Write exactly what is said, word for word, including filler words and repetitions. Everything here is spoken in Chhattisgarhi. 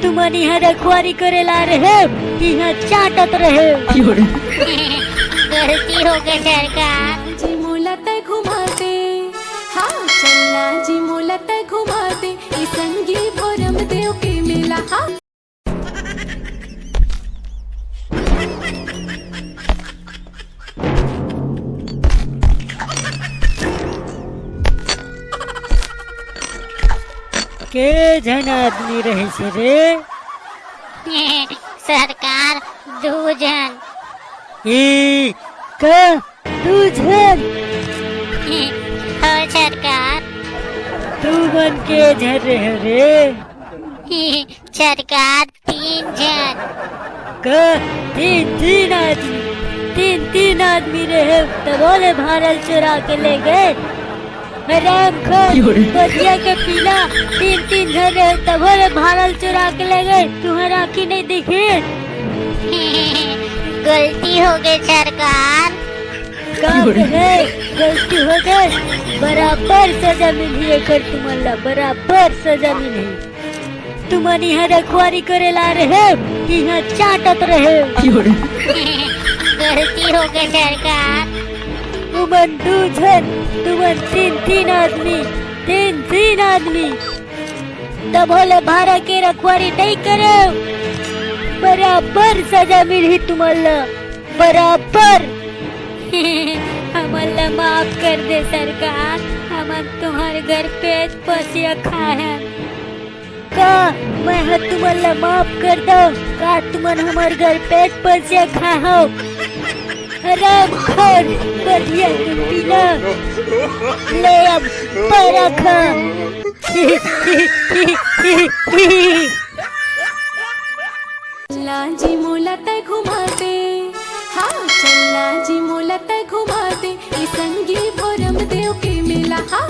तुमन इहाँ रखवारी करे ला रहे, कि इहाँ चाटत रहे? गलती हो गई सरकार। जी मोला तै घुमा दे, हाँ चलना जी मोला तै घुमा दे, ई संगी भोरम देव के मेला, हाँ। के झन आदमी रहिस रे? सरकार, दू झन। ई का दू झन? हो सरकार। तू मन के झन रहे रे? सरकार, तीन झन। का? तीन, तीन आदमी, तीन, तीन आदमी रहे, तभो ले भारा ल चुरा के ले गए। हरामखोर, बतिया के पीला, तीन, तीन झन रहे, तभो ले भारा ल चुरा के ले गए। तुहर आँखी नहीं दिखे? गलती हो गई सरकार। का कहे? गलती हो गई, बराबर सजा मिलही एकर तुमन ला, बराबर सजा मिलही। तुमन इहाँ रखवारी करे ला रहे, कि इहाँ चाटत रहे? गलती हो गई सरकार। तुमन दू झन, तुमन तीन, तीन आदमी, तीन, तीन आदमी। तभो ले भारा के रखवारी नहीं करे, बराबर सजा मिलही तुमन ला, बराबर। हमन ला माफ कर दे सरकार, हमन तुम्हर घर पेट पोसिया खाए हन। का मैं ह तुमन ला माफ कर दो? का तुमन हमर घर पेट पोसिया खाए हो? हरामखोर, बतिया के पीला, ले अब पैरा खा। चलना जी मोला तै घुमा दे, हाँ चलना जी मोला तै घुमा दे, ई संगी भोरम देव के मेला, हाँ।